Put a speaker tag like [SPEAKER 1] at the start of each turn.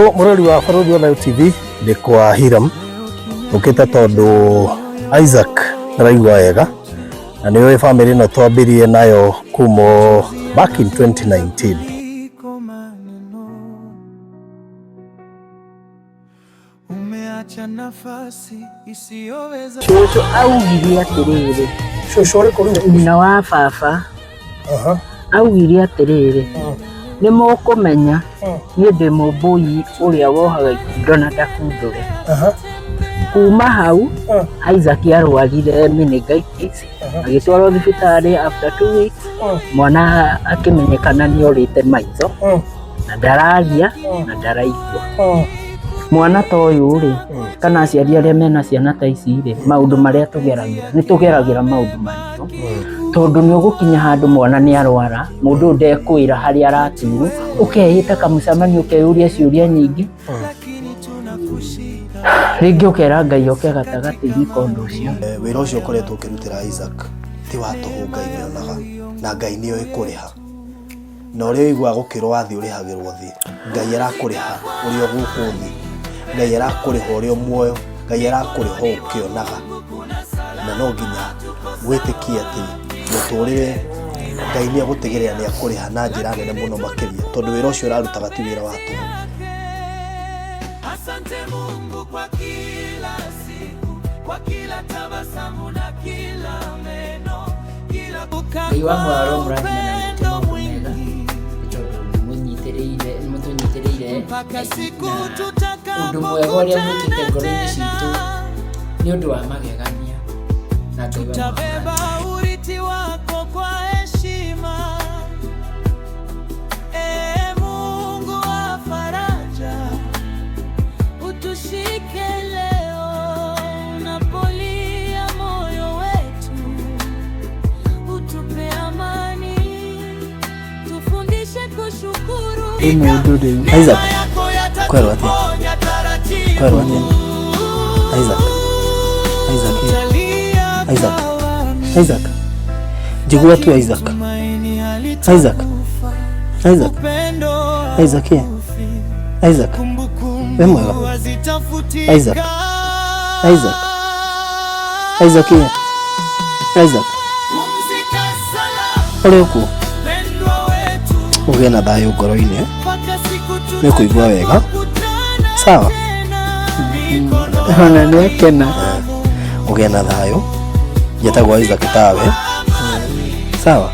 [SPEAKER 1] Mũrori wa Barũthi wa Thayu TV ndĩ kwa Hiram ũkĩte tondũ Isaac ndaraigua wega na nĩ ũĩ famĩlĩ ĩno twambirie nayo kuma back in 2019.
[SPEAKER 2] Umeacha nafasi isiyoweza
[SPEAKER 3] Cũcũ augire atĩrĩrĩ,
[SPEAKER 1] Cũcũ ũrĩkũ rĩu?
[SPEAKER 3] Nyina wa baba augire atĩrĩrĩ, nĩ mũkũmenya niĩ ndĩ mũmbũi ũrĩa wohaga ikundo na ndakundũre. Kuma hau Isaac arwarire meningitis, agĩtwarwo thibitarĩ after 2 weeks, mwana akĩmenyekana nĩ orĩte maitho na ndararia na ndaraigua. Mwana ta ũyũ rĩ, kana aciari arĩa mena ciana ta ici rĩ, maũndũ marĩa tũgeragĩra, nĩ tũgeragĩra maũndũ maritũ, tondũ nĩ ũgũkinya handũ mwana nĩ arwara, mũndũ ũyũ ndekwĩra harĩa araturwo, ũkeĩta kamũcemanio, ũkeyũria ciũria nyingĩ, rĩngĩ ũkera Ngai oke gatagatĩ-inĩ ka ũndũ ũcio.
[SPEAKER 1] Wĩra ũcio ũkoretwo ũkĩrutĩra Isaac ti wa tũhũ. Ngai nĩonaga na Ngai nĩoĩ kũrĩha, na ũrĩa ũiguaga gũkĩrwo wathiĩ ũrĩhagĩrwo thĩ. Ngai arakũrĩha ũrĩ o gũkũ thĩ, Ngai arakũrĩha ũrĩ o muoyo, Ngai arakũrĩha o ũkĩonaga, na no nginya wĩtĩkie atĩ mũtũrĩre Ngai nĩ egũtigĩrĩra nĩ akũrĩha na njĩra nene mũno makĩria, tondũ wĩra ũcio ũrarutaga ti wĩra wa tũhũ.
[SPEAKER 2] Asante Mungu kwa kila siku, kwa kila tabasamu na kila meno, kila
[SPEAKER 4] Ngai wa mwaro mũrathime na mwĩke maũndũ mega, nĩ tondũ nĩ mũnyitĩrĩire, nĩ mũtũnyitĩrĩire
[SPEAKER 2] mpaka siku
[SPEAKER 4] na ũndũ mwega ũrĩa mwĩkĩte ngoro-inĩ citũ nĩ ũndũ wa magegania, na Ngai wa mwaro.
[SPEAKER 2] Tutabeba urithi wako kwa heshima. Ee Mungu wa faraja, utushike leo unapolia moyo wetu, utupe amani, tufundishe kushukuru.
[SPEAKER 3] Ĩ mũndũ rĩu.
[SPEAKER 1] Isaac, kwerwo atĩa? Kwerwo atĩa? Isaac, Isaac, Isaac, Isaac, njigua tu. Isaac, Isaac, Isaac, Isaac, Isaac, wĩ mwega? Isaac, Isaac, Isaac, Isaac, ũrĩ okuo? Ũgĩe na thayũ ngoro-inĩ, nĩ ũkũigua wega, sawa?
[SPEAKER 3] Ona nĩ akena.
[SPEAKER 1] Ũgĩe na thayũ. Njĩtagwo Isaac tawe, sawa?